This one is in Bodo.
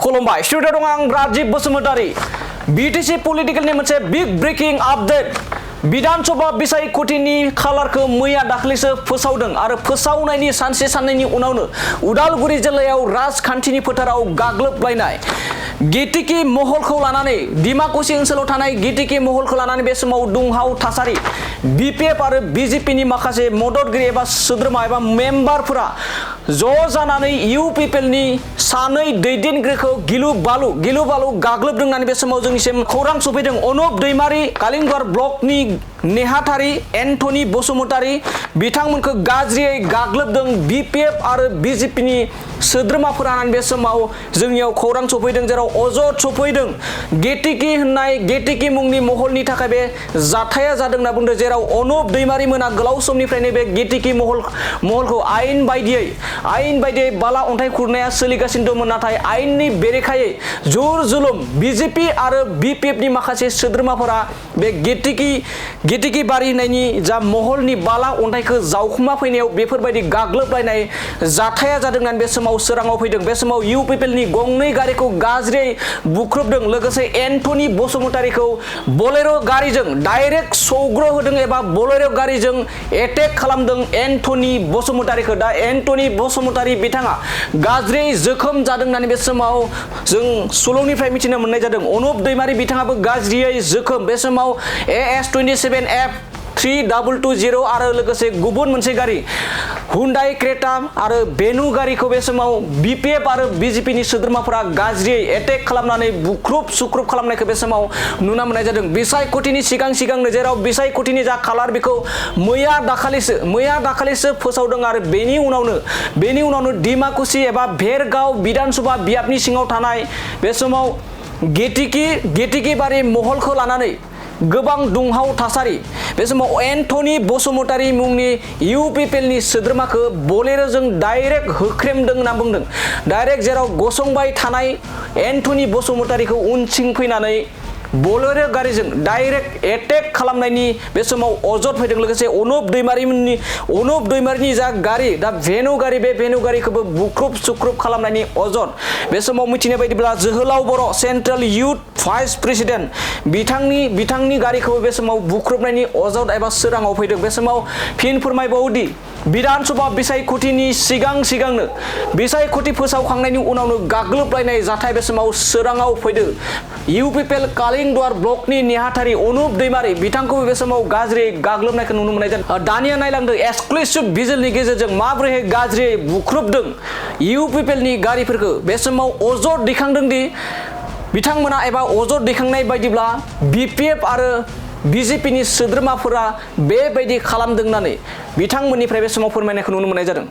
खुलुमबाय स्टुडिअ दं आं राजीव बसुमतारी बीटीसी पलिटिकलनि मोनसे बिग ब्रेकिं आपडेट विधानसभा बिसायख'थिनि खालारखौ मैया दाख्लैसो फोसावदों आरो फोसावनायनि सानसे साननैनि उनावनो उदालगुरि जिल्लायाव राजखान्थिनि फोथाराव गाग्लोबलायनाय गेटिकि महलखौ लानानै डिमाकुसि ओनसोलाव थानाय गेटिकि महलखौ लानानै बे समाव दुंहाव थासारि बीपीएफ आरो बीजेपीनि माखासे मददगिरि एबा सोद्रोमा एबा मेम्बारफोरा ज' जानानै इउपिपिएलनि सानै दैदेनगिरिखौ गिलु बालु गाग्लोबदों होननानै बे समाव जोंनिसिम खौरां सफैदों। अनुप दैमारि कालिंगुर ब्लकनि नेहाथारि एन्टनी बसुमतारी बिथांमोनखौ गाज्रियै गाग्लोबदों बीपीएफ आरो बीजेपीनि सोद्रोमाफोरा होननानै बे समाव जोंनियाव खौरां सफैदों, जेराव अजद सफैदों गेटिकि होननाय गेटिकि मुंनि महलनि थाखाय बे जाथाया जादों होनना बुंदों, जेराव अनुप दैमारि मोना गोलाव समनिफ्रायनो बे गेटिकि महलखौ आयेन बायदियै बाला अन्थाइ खुरनाया सोलिगासिनो दंमोन, नाथाय आयेननि बेरेखायै जुर जुलुम बीजेपी आरो बीपीएफनि माखासे सोद्रोमाफोरा बे गेटिकि बारि होननायनि जा महलनि बाला अन्थाइखौ जावखुमा फैनायाव बेफोरबायदि गाग्लोबलायनाय जाथाया जादों होननानै बे समाव सोराङाव फैदों। बे समाव इउपिपिएलनि गंनै गारिखौ गाज्रियै बुख्रुबदों, लोगोसे एन्टनी बसुमतारीखौ बोलेरो गारिजों डाइरेक्ट सौग्राव होदों एबा बोलेरो गारिजों एटेक खालामदों एन्टनी बसुमतारीखौ। दा एन्टनी बसुमतारी बिथाङा गाज्रियै जोखोम जादों होननानै बे समाव जों सुलुंनिफ्राय मिथिनो मोननाय जादों। अनुप दैमारि बिथाङाबो गाज्रियै जोखोम। बे समाव AS27F3220 आरो लोगोसे गुबुन मोनसे गारि हुन्डाइ क्रेटा आरो बेनु गारिखौ बे समाव बीपीएफ आरो बीजेपीनि सोद्रोमाफोरा गाज्रियै एटेक खालामनानै बुख्रुब सुख्रुब खालामनायखौ बे समाव नुनो मोननाय जादों। बिसायख'थिनि सिगांनो जेराव बिसायख'थिनि जा खालार बेखौ मैया दाखालिसो फोसावदों आरो बेनि उनावनो डिमाकुसि एबा भेरगाव विधानसभा बियाबनि सिङाव थानाय बे समाव गेटिकि बारि महलखौ लानानै गोबां दुंहाव थासारि। बे समाव एन्टनी बसुमतारी मुंनि इउपिपिएलनि सोद्रोमाखौ बोलेरोजों डाइरेक्ट होख्रेमदों होनना बुंदों। डाइरेक्ट जेराव गसंबाय थानाय एन्टनी बसुमतारीखौ उनथिं फैनानै बोलेरो गारिजों डाइरेक्ट एटेक खालामनायनि बे समाव अजद फैदों। लोगोसे अनुप दैमारिनि जा गारि दा भेनु गारि, बे भेनु गारिखौबो बुख्रुब सुख्रुब खालामनायनि अजद। बे समाव मिथिनाय बायदिब्ला जोहोलाव बर' सेन्ट्रेल इयुथ भाइस प्रेसिडेन्ट बिथांनि गारिखौबो बे समाव बुख्रुबनायनि अजद एबा सोराङाव फैदों। बे समाव फिन फोरमायबावोदि विधानसभा बिसायख'थिनि सिगांनो बिसायख'थि फोसावखांनायनि उनावनो गाग्लोबलायनाय जाथाय बे समाव सोराङाव फैदों। इउपिपिएल कालिंगुर ब्लकनि नेहाथारि अनुप दैमारि बिथांखौबो बे समाव गाज्रियै गाग्लोबनायखौ नुनो मोननाय जादों। दानिया नायलांदों एक्सक्लुसिभ भिजुअलनि गेजेरजों माबोरैहाय गाज्रियै बुख्रुबदों इउपिपिएलनि गारिफोरखौ। बे समाव अजद दैखांदों दि बिथांमोना एबा अजद दैखांनाय बायदिब्ला बीपीएफ आरो बीजेपीनि सोद्रोमाफोरा बेबायदि खालामदों होननानै बिथांमोननिफ्राय बे समाव फोरमायनायखौ नुनो मोननाय जादों।